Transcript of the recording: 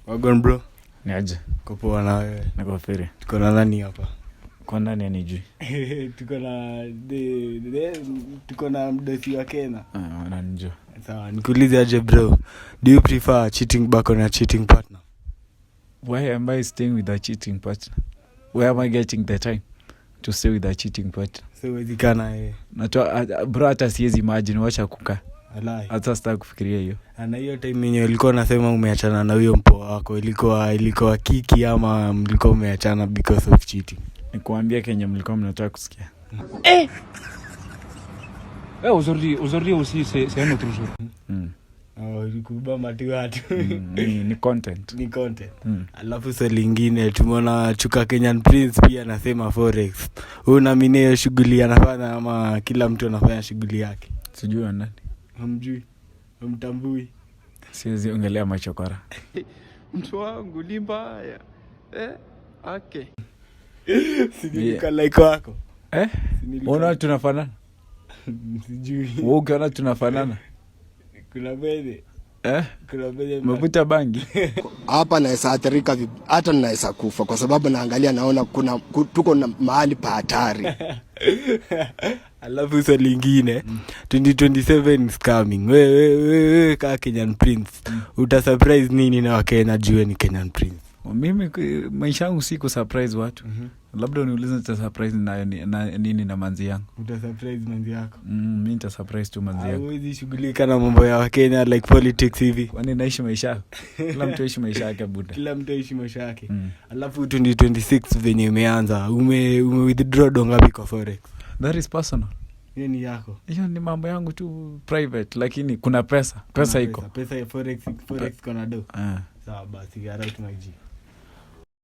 Wagwan, bro? Ni aje? Uko poa na wewe? Niko fiti. Tuko na nani hapa? Kwa nani anijui? Tuko na mdosi wa Kenya. Ah, wananijua. Sawa, nikuulize aje, bro? Do you prefer cheating back on a cheating partner? Why am I staying with a cheating partner? Where am I getting the time to stay with a cheating partner? So huwezi kaa na yeye? Natoa, bro, hata siwezi imagine, wacha kukaa. Walai. Hata sitaki kufikiria hiyo. Na hiyo time yenye ulikuwa unasema umeachana na huyo mpoa wako, ilikuwa kiki ama mlikuwa umeachana because of cheating? Nikuambia kenye mlikuwa mnataka kusikia. Eh, aujourd'hui aussi, c'est un autre jour. Oh, kubamba tu watu. Ni content. Ni content. Mm. Alafu swali lingine, tumeona Chuka Kenyan Prince pia anasema forex. Unaamini hiyo shughuli anafanya ama kila mtu anafanya shughuli yake? Sijui wa nani. Hamjui? Hamtambui? Siwezi ongelea machokora. Mtu wangu ni mbaya, eh? Okay. Si like wako? Eh? Si Unaona tunafanana? Sijui. Wewe ukiona tunafanana? Kuna bede. Eh? Kuna bede. Umevuta bangi? Hapa naweza athirika, hata naweza kufa kwa sababu naangalia naona tuko na mahali pa hatari. Alafu swali lingine, 2027 is coming. We kaa Kenyan Prince, uta surprise nini na Wakenya jue ni Kenyan Prince? Mimi maisha yangu si kusurprise watu. Labda uniulize nita surprise na nini na manzi yangu. Uta surprise manzi yako? Mi nita surprise tu manzi yangu. Hauwezi shughulika na mambo ya Wakenya, like politics hivi? Kwani naishi maisha yako? Kila mtu aishi maisha yake, buda. Kila mtu aishi maisha yake. Mm. Alafu 2026 venye imeanza, ume withdraw do ngapi kwa forex? That is personal. Hiyo ni yako. Hiyo ni mambo yangu tu private, lakini kuna pesa, pesa Kuna iko. Pesa ya forex, forex iko na do. Ah. Sawa basi, get out, my G.